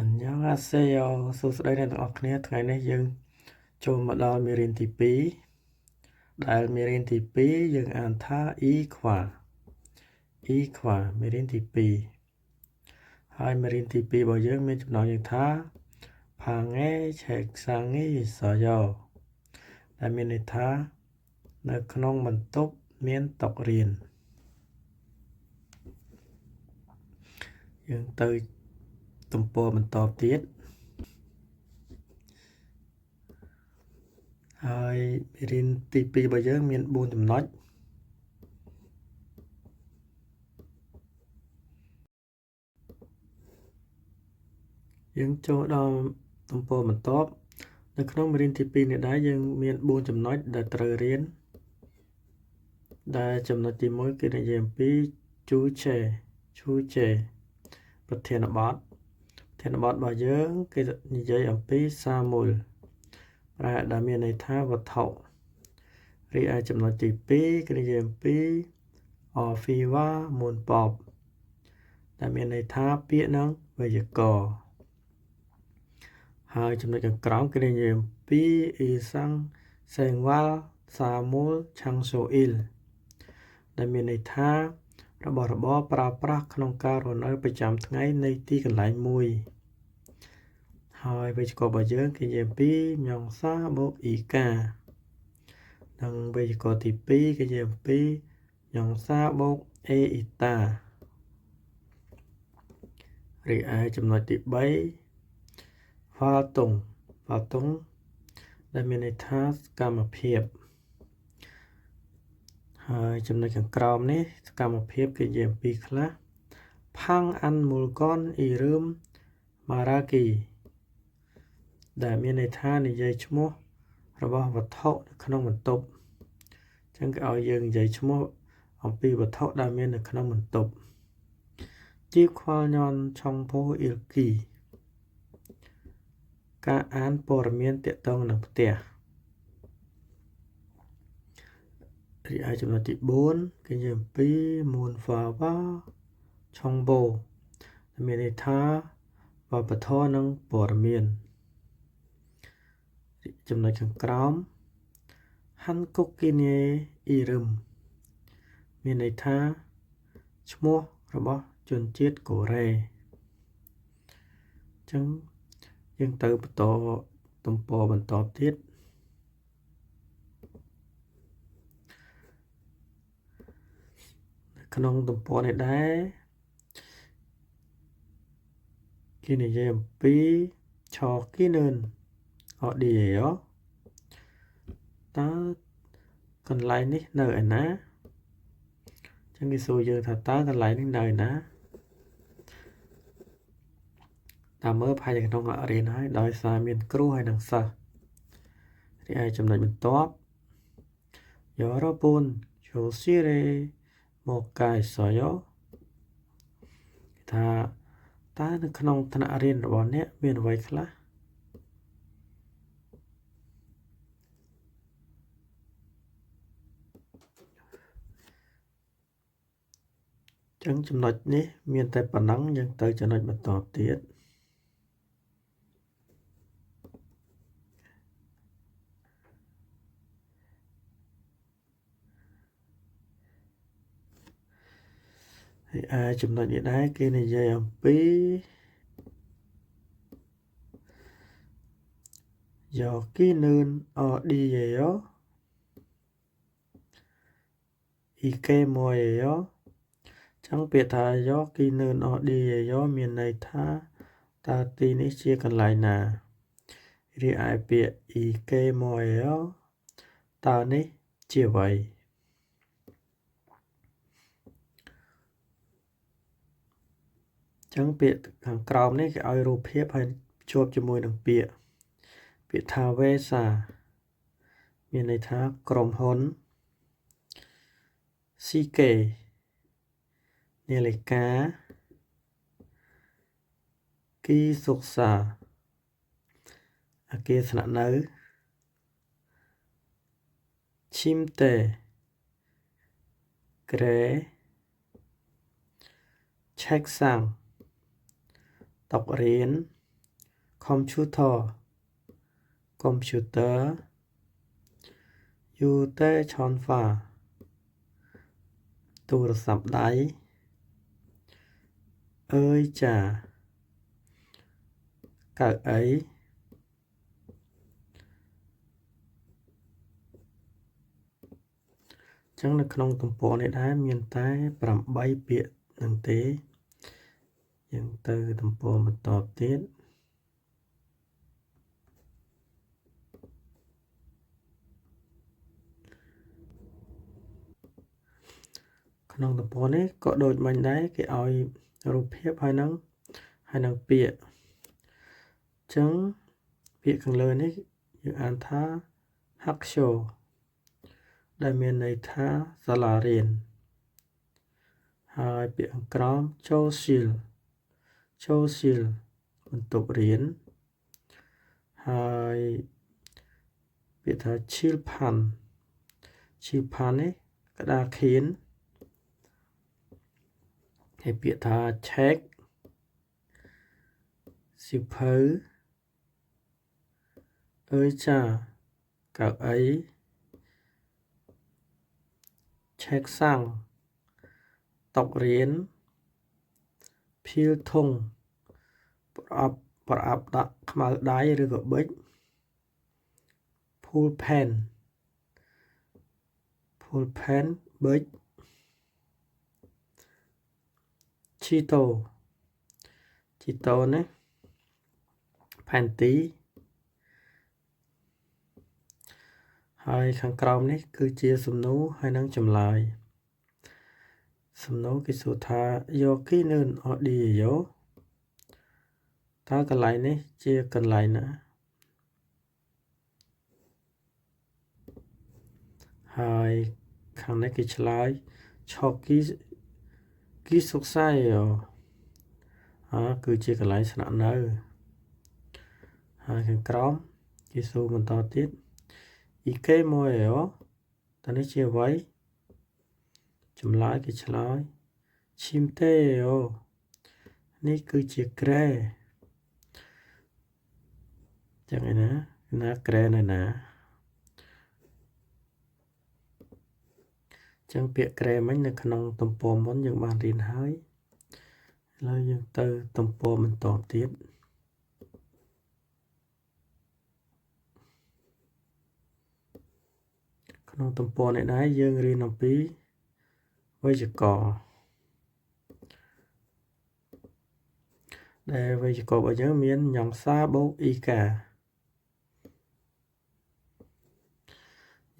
안녕하세요 សួស្តីអ្នកទាំងអស់គ្នាថ្ងៃនេះយើងចូលមកដល់មេរៀនទី2ដែលមេរៀនទី2យើងអានថា 이과 이과 មេរៀនទី2ហើយមេរៀនទី2របស់យើងមានចំណងយើងថា 방에 책상이 있어요 ដែលមានន័យថានៅក្នុងបន្ទប់មានតុរៀនយើងទៅទំព័របន្តទៀតហើយមេរៀនទី2របស់យើងមាន4ចំណុចយើងចូលដល់ទំព័របន្ទាប់នៅក្នុងមេរៀនទី2នេះដែរយើងមាន4ចំណុចដែលត្រូវរៀនដែលចំណុចទី1គឺនិយាយអំពីជូឆេឈូឆេប្រធានបទធានបទរបស់យើងគេនិយាយអំពីសាមូលប្រែដែលមានន័យថាវត្ថុរីឯចំណុចទី2គេនិយាយអំពីអហ្វីវ៉ាមូនប៉បដែលមានន័យថាពាក្យនឹងវេយ្យាករណ៍ហើយចំណុចខាងក្រោមគេនិយាយអំពីអ៊ីសាំងសេងវ៉ាល់សាមូលឆាំងសូអ៊ីលដែលមានន័យថារបស់របរប្រើប្រាស់ក្នុងការរស់នៅប្រចាំថ្ងៃនៃទីកន្លែងមួយហើយវេយ្យាករណ៍របស់យើងគេនិយាយអំពីមយងសាបូកអ៊ីកានិងវេយ្យាករណ៍ទី2គេនិយាយអំពីមយងសាបូកអេអ៊ីតារីឯចំណុចទី3ហ្វាល់តុងហ្វាល់តុងដែលមានន័យថាសកម្មភាពហើយចំណុចខាងក្រោមនេះសកម្មភាពគេនិយាយអំពីខ្លះផាំងអាន់មូលកនអ៊ីរឹមម៉ារ៉ាគីដែលមានន័យថានិយាយឈ្មោះរបស់វត្ថុនៅក្នុងបន្ទប់អញ្ចឹងគេឲ្យយើងនិយាយឈ្មោះអំពីវត្ថុដែលមាននៅក្នុងបន្ទប់ជីខ្វល់ញនឆុងផូអ៊ីលគីការអានព័ត៌មានទាក់ទងនឹងផ្ទះរីឯចំណុចទី4គេនិយាយអំពីមូនហ្វាវ៉ាឆុងបូដែលមានន័យថាវប្បធម៌និងព័ត៌មានចំណុចខាងក្រោមហាន់កុកគីនេអ៊ីរឹមមានន័យថាឈ្មោះរបស់ជនជាតិកូរ៉េអញ្ចឹងយើងទៅបន្តទំព័របន្តទៀតក្នុងទំព័រនេះដែរគេនិយាយអំពីឆគីនឿនអឌីអេតើកន្លែងនេះនៅឯណាចឹងគេសួរយើងថាតើកន្លែងនេះនៅឯណាតាមមើលផាយក្នុងអរៀនហើយដោយសារមានគ្រូហើយនិងសិស្សរីឯចំណុចបន្ទាប់여러분 교실에 뭐가 있어요 ថាតើនៅក្នុងថ្នាក់រៀនរបស់អ្នកមានអ្វីខ្លះចឹងចំណុចនេះមានតែប៉ុណ្ណឹងយើងទៅចំណុចបន្តទៀតហើយឯចំណុចនេះដែរគេនិយាយអំពី여기는 어디예요 이게 뭐예요 ចឹងពាក្យថា여기는 어디예요មានន័យថាតើទីនេះជាកន្លែងណារីឯពាក្យ이게 뭐예요តើនេះជាអ្វីចឹងពាក្យខាងក្រោមនេះគេឲ្យរូបភាពហើយភ្ជាប់ជាមួយនឹងពាក្យពាក្យថាវេសាមានន័យថាក្រុមហ៊ុនស៊ីកេនាឡិកាគីសុក្សាអគារស្នាក់នៅឈីមតេក្រែឆែកសាំងតុរៀន 컴퓨터 computer 휴대전화 ទូរស័ព្ទដៃ 의자 កៅអីចឹងនៅក្នុងទំព័រនេះដែរមានតែ8ពាក្យនឹងទេយើងទៅទំព័របន្តទៀតក្នុងទំព័រនេះក៏ដូចមិញដែរគេឲ្យរូបភាពហើយនឹងពាក្យចឹងពាក្យខាងលើនេះយើងអានថា 학교 ដែលមានន័យថាសាលារៀនហើយពាក្យខាងក្រោម 교실 교실 បន្ទប់រៀនហើយពាក្យថា 칠판 칠판 នេះក្តារខៀនហើយពាក្យថា 책 សៀវភៅ 의자 កៅអី 책상 តុរៀន 필통 ប្រអប់ដាក់ខ្មៅដៃឬក៏ប៊ិច 볼펜 볼펜 ប៊ិច 지도 지도 នេះផែនទីហើយខាងក្រោមនេះគឺជាសំណួរហើយនឹងចម្លើយសំណួរគេសួរថា 여기는 어디예요 តើកន្លែងនេះជាកន្លែងណាហើយខាងនេះគេឆ្លើយ 저기 기숙사예요 គឺជាកន្លែងស្នាក់នៅហើយខាងក្រោមគេសួរបន្តទៀត 이게 뭐예요 តើនេះជាអ្វីចម្លើយគេឆ្លើយ 침대예요 នេះគឺជាគ្រែចឹងឯណាណាគ្រែនៅណាចឹងពាក្យគ្រែមិញនៅក្នុងទំព័រមុនយើងបានរៀនហើយឥឡូវយើងទៅទំព័របន្តទៀតក្នុងទំព័រនេះដែរយើងរៀនអំពីវេយ្យាករណ៍ដែលវេយ្យាករណ៍របស់យើងមានញ៉សាបូកអ៊ីកា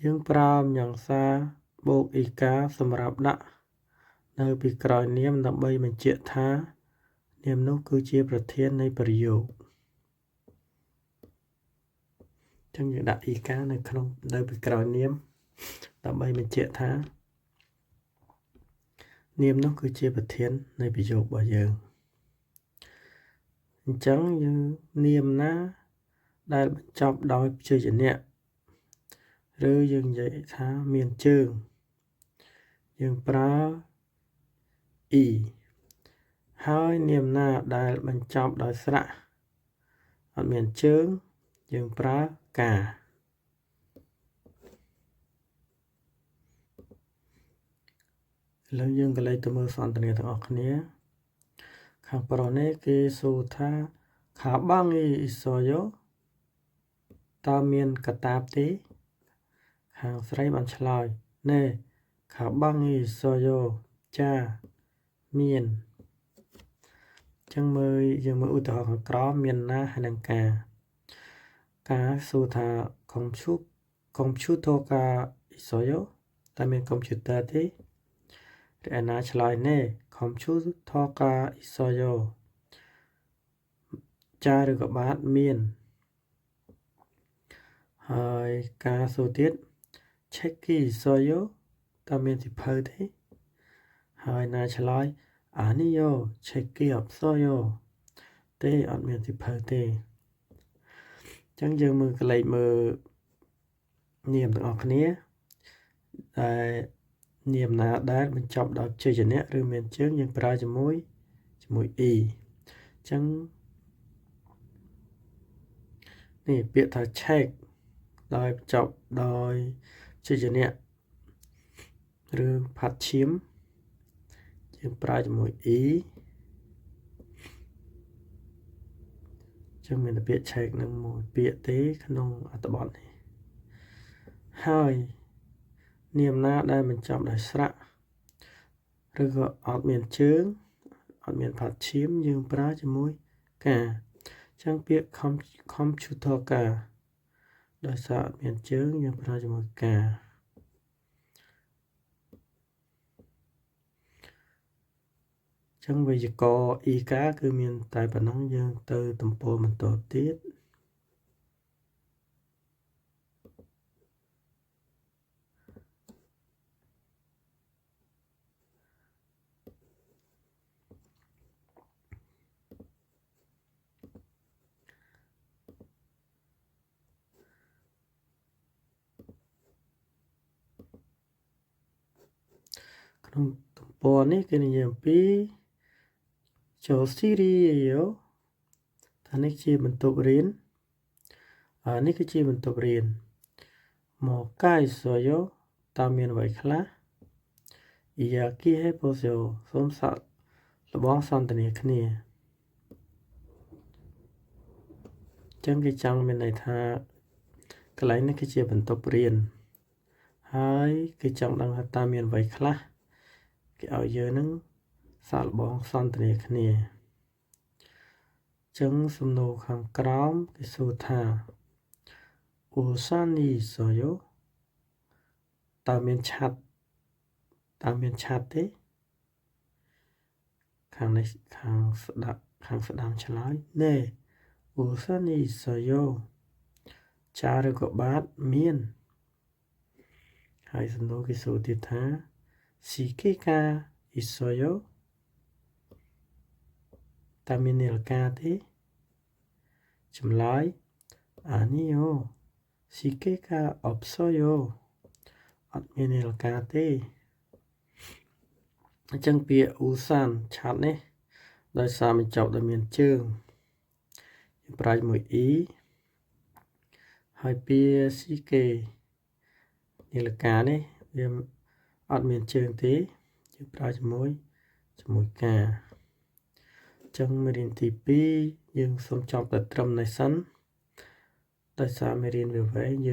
យើងប្រើញ៉សាបូកអ៊ីកាសម្រាប់ដាក់នៅពីក្រោយនាមដើម្បីបញ្ជាក់ថានាមនោះគឺជាប្រធាននៃប្រយោគចឹងយើងដាក់អ៊ីកានៅក្នុងនៅពីក្រោយនាមដើម្បីបញ្ជាក់ថានាមនោះគឺជាប្រធាននៃប្រយោគរបស់យើងអញ្ចឹងយើងនាមណាដែលបញ្ចប់ដោយព្យញ្ជនៈឬយើងនិយាយថាមានជើងយើងប្រើអ៊ីហើយនាមណាដែលបញ្ចប់ដោយស្រៈអត់មានជើងយើងប្រើកាឥឡូវយើងក៏លេខទៅមើលសន្ទនាទាំងអស់គ្នាខាងប្រុសនេះគេសួរថា 가방이 있어요 តើមានកាតាបទេខាងស្រីបានឆ្លើយ 네 가방이 있어요 ចាមានចឹងមើលយើងមើលឧទាហរណ៍ខាងក្រោមមានណាហើយនឹងកាកាសួរថា 컴퓨터가 있어요 តើមានកុំព្យូទ័រទេរីឯណាឆ្លើយ 네 컴퓨터가 있어요 ចាឬក៏បាទមានហើយការសួរទៀត 책이 있어요 តើមានសៀវភៅទេហើយណាឆ្លើយ 아니요 책이 없어요 ទេអត់មានសៀវភៅទេអញ្ចឹងយើងមើលកលេចមើលនាមទាំងអស់គ្នាដែលនាមណាដែលបញ្ចប់ដោយព្យញ្ជនៈឬមានជើងយើងប្រើជាមួយ e អញ្ចឹង នេះពាក្យថាឆែកដោយបញ្ចប់ដោយព្យញ្ជនៈឬផាត់ឈាមយើងប្រើជាមួយ e ចឹងមានតែពាក្យឆែកនឹងមួយពាក្យទេក្នុងអត្ថបទនេះហើយនាមណាដែលបញ្ចប់ដោយស្រៈឬក៏អត់មានជើងអត់មានផាត់ឈាមយើងប្រើជាមួយកាចឹងពាក្យ computer កាដោយសារអត់មានជើងយើងប្រើជាមួយកាចឹងវេយ្យាករណ៍អ៊ីកាគឺមានតែប៉ុណ្ណឹងយើងទៅទំព័របន្តទៀតក្នុងទំព័រនេះគេនិយាយអំពីចូលស៊ីរីយោថានេះជាបន្ទប់រៀននេះគឺជាបន្ទប់រៀនមកកាយសយោតើមានអ្វីខ្លះអ៊ីយ៉ាគីហេប៉ូសេសូមសាកល្បងសន្ទនាគ្នាចឹងគេចង់មានន័យថាកន្លែងនេះគឺជាបន្ទប់រៀនហើយគេចង់ដឹងថាតើមានអ្វីខ្លះគេឲ្យយើងនឹងសាកល្បងសន្ទនាគ្នាចឹងសំណួរខាងក្រោមគេសួរថាអូសានីសយោតើមានឆាត់តើមានឆាត់ទេខាងនេះខាងស្ដាប់ខាងស្ដាំឆ្លើយណែអូសានីសយោចាឬក៏បាទមានហើយសំណួរគេសួរទៀតថាស៊ីគេកាអ៊ីសយោតើមាននាឡិកាទេចម្លើយអានីយោស៊ីគេកាអបសយោអត់មាននាឡិកាទេអញ្ចឹងពាក្យអ៊ូសានឆាត់នេះដោយសារបញ្ចប់ដោយមានជើងយើងប្រើជាមួយអ៊ីហើយពាក្យស៊ីគេនាឡិកានេះវាអត់មានជើងទេយើងប្រើជាមួយកាចឹងមេរៀនទី2យើងសូមចប់តែត្រឹមនេះសិនដោយសារមេរៀនវាវែង។